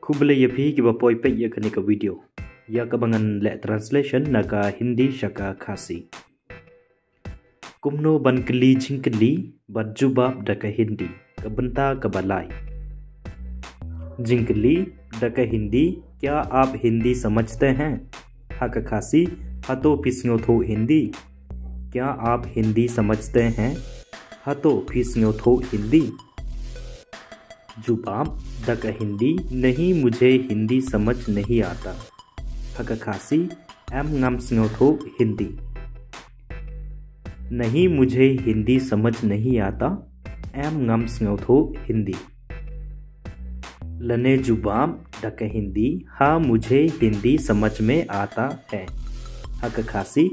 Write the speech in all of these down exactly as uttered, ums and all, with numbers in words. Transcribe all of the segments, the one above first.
Khublei ïa phi kiba poi peit ïa kane ka video, ïa kaba ngan leh translation na ka Hindi sha ka Khasi. Kumno ban kylli jingkylli bad jubab da ka Hindi, ka bynta kaba lai. Jingkylli da ka Hindi: क्या आप हिंदी समझते हैं? Ha ka Khasi: Hato phi sngewthuh Hindi? क्या आप हिंदी समझते हैं? Hato phi sngewthuh Hindi? Jubab da ka Hindi: नहीं, मुझे हिंदी समझ नहीं आता. Ha ka Khasi: Em ngam sngewthuh Hindi. नहीं, मुझे हिंदी समझ नहीं आता. Em ngam sngewthuh Hindi. Lane jubab da ka Hindi: हाँ, मुझे हिंदी समझ में आता है. Ha ka Khasi: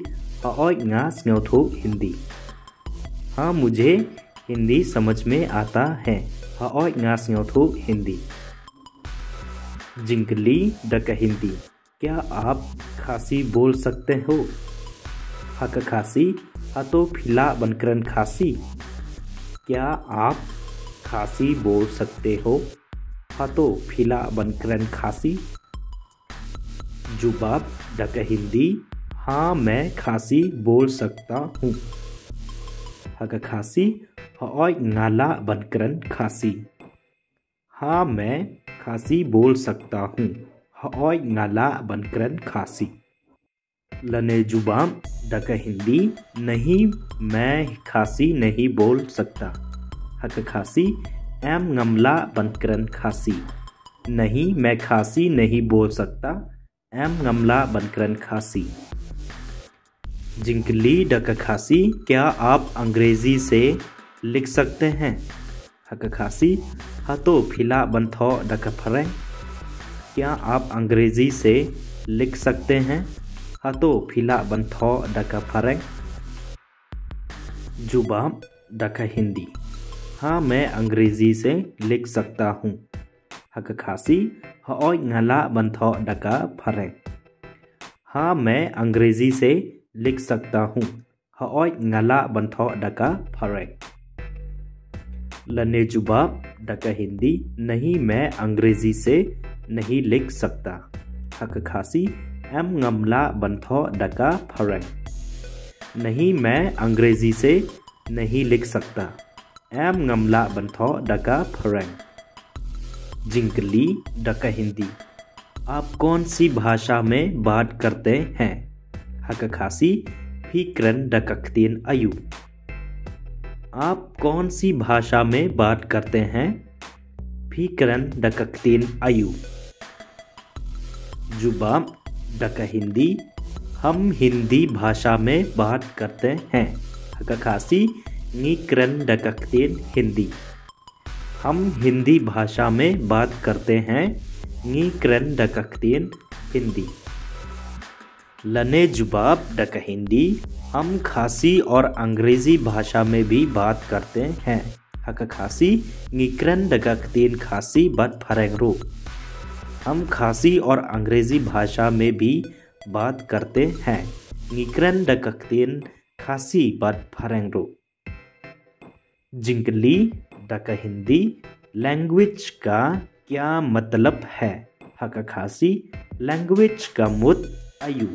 Hooid, nga sngewthuh Hindi. हाँ, मुझे हिंदी समझ में आता है. Hooid, nga sngewthuh Hindi. Jingkylli da ka Hindi: क्या आप खासी बोल सकते हो? Ha ka Khasi: Hato phi lah ban kren Khasi? क्या आप खासी बोल सकते हो? Hato phi lah ban kren Khasi? Jubab da ka Hindi: हाँ, मैं खासी बोल सकता हूँ. Ha ka Khasi: Hooid, nga lah ban kren Khasi. हाँ, मैं खासी बोल सकता हूँ. Hooid, nga lah ban kren Khasi. Lane jubab da ka Hindi: नहीं, मैं खासी नहीं बोल सकता. Ha ka Khasi: Em ngam lah ban kren Khasi. नहीं, मैं खासी नहीं बोल सकता. Em ngam lah ban kren Khasi. Jingkylli da ka Khasi: क्या आप अंग्रेजी से लिख सकते हैं? Ha ka Khasi: Hato phi lah ban thoh da ka Phareng? क्या आप अंग्रेजी से लिख सकते हैं? Hato phi lah ban thoh da ka Phareng? Jubab da ka Hindi: हाँ, मैं अंग्रेजी से लिख सकता हूँ. Ha ka Khasi: Hooid, nga lah ban thoh da ka Phareng. हाँ, मैं अंग्रेजी से लिख सकता हूँ. Hooid, nga lah ban thoh da ka Phareng. Lane jubab da ka Hindi: नहीं, मैं अंग्रेजी से नहीं लिख सकता. Ha ka Khasi: Em ngam lah ban thoh da ka Phareng. नहीं, मैं अंग्रेजी से नहीं लिख सकता. Em ngam lah ban thoh da ka Phareng. Jingkylli da ka Hindi: आप कौन सी भाषा में बात करते हैं? Ha ka Khasi: Phi kren da ka ktien aïu? आप कौन सी भाषा में बात करते हैं? Phi kren da ka ktien aïu? Jubab da ka Hindi: हम हिंदी भाषा में बात करते हैं. Ha ka Khasi: Ngi kren da ka ktien Hindi. हम हिंदी भाषा में बात करते हैं. Ngi kren da ka ktien Hindi. Lane jubab da ka Hindi: हम खासी और अंग्रेजी भाषा में भी बात करते हैं. Ha ka Khasi: Ngi kren da ka ktien Khasi bad Phareng ruh. हम खासी और अंग्रेजी भाषा में भी बात करते हैं. Ngi kren da ka ktien Khasi bad Phareng ruh. Jingkylli da ka Hindi: लैंग्वेज का क्या मतलब है? Ha ka Khasi: Language ka mut aïu?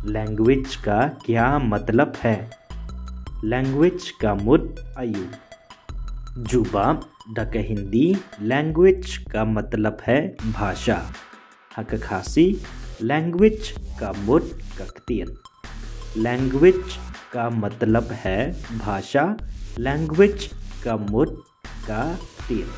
लैंग्वेज का क्या मतलब है? लैंग्वेज ka mut aïu? Jubab da ka Hindi: लैंग्वेज का मतलब है भाषा. Ha ka Khasi: लैंग्वेज ka mut ka ktien. लैंग्वेज का मतलब है भाषा. लैंग्वेज ka mut ka ktien.